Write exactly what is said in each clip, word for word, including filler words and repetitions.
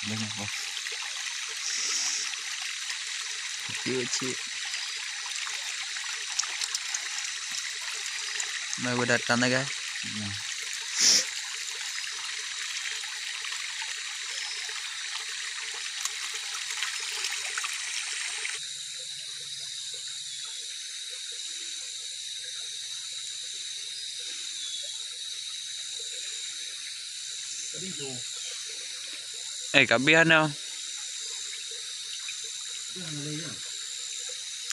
Banyak, Bos. Kecil, kecil. Baru datang dah, guys. Hmm. Eh, ka habéh na.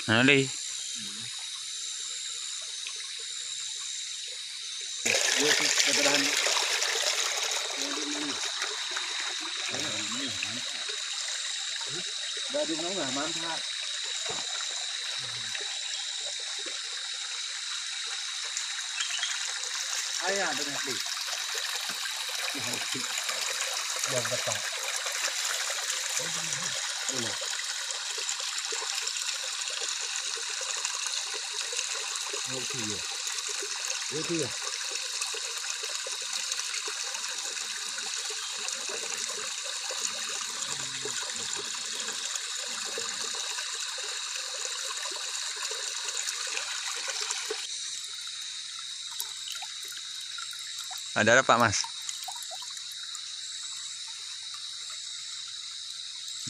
Hana lé. Dah di mana? Mantap. Ayah dengan beli. Yang besar. Ini. Oke, ya. Oke, ya. Ada apa, Mas?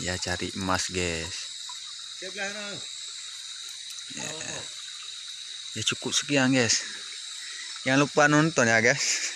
Ya, cari emas, guys. Sebelah sana. Ya. Ya, cukup sekian, guys. Jangan lupa nonton ya, guys.